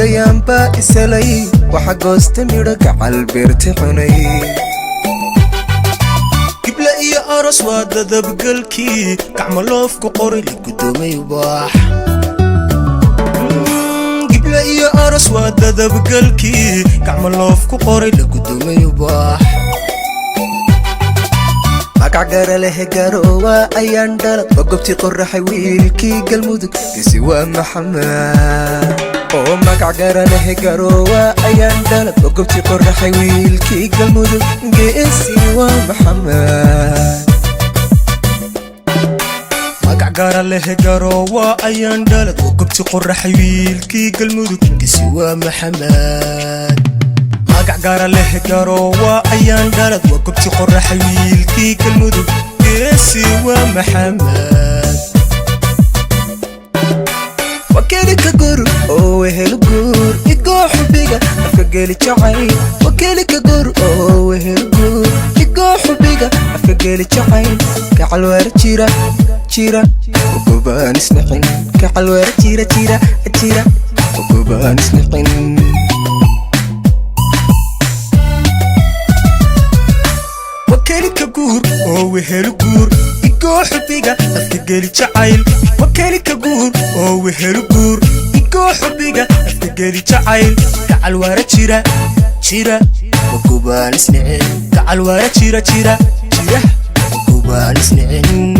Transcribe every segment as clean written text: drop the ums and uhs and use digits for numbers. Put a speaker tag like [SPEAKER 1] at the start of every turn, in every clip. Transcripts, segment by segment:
[SPEAKER 1] Gayaanbaa iselay, waxa goosta midho gacal beerta cunay.
[SPEAKER 2] Gible iyo aros waa dadabgalkii, gacmaloofku qoray, la gudoomay ubax. Gible iyo aros waa dadabgalkii, gacmaloofku qoray, la gudoomay ubax.
[SPEAKER 1] Magac garalehe garoowa ayaan dhalad, waa gobtii qoraxay wiilkii Galmudug, gesi waa Maxamed. Oo magac garalehe garoowa ayaan dhalad, waa gobtii qoraxay wiilkii Galmudug, geesi waa Maxamed.
[SPEAKER 2] Magac gaara lehe garoowa ayaan dhalad, waa gobti qoraxay wiilkii Galmudug, gesi waa Maxamed. Magac gaara lehe garoowa ayaan dhalad, waa gobti qoraxay wiilkii Galmudug, geesi waa Maxamed.
[SPEAKER 1] Wakelika gur oo wehel guur, igoo xubiga afka geli jacayl. Wakelika gur oo wehel guur, igoo xubiga afka geli jacayl. Gacal waara jira jira, ugubaan isnicin. Gacal waara jira jira jira, ugubaan isnicin.
[SPEAKER 2] Wakelika guur oo wehelu guur, igoo xubiga afka geli jacayl. Wakelika guur oo wehelu guur, igoo xubiga afka geli jacayl. Gacal waara jira jira, wagubaan isnicin. Gacal waara jira jira jira, wagubaan isnicin.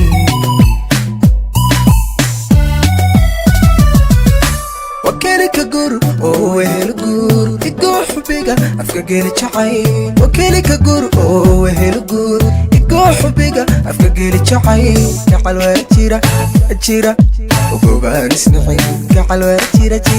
[SPEAKER 1] Wakelika gur oo wehel guur, igoo xubiga afka geli jacayl. Wakelika gur oo wehel guur, igoo xubiga afka geli jacayl. Gacal waara jira jira, ugubaan isnicin. Gacal waara jira jira.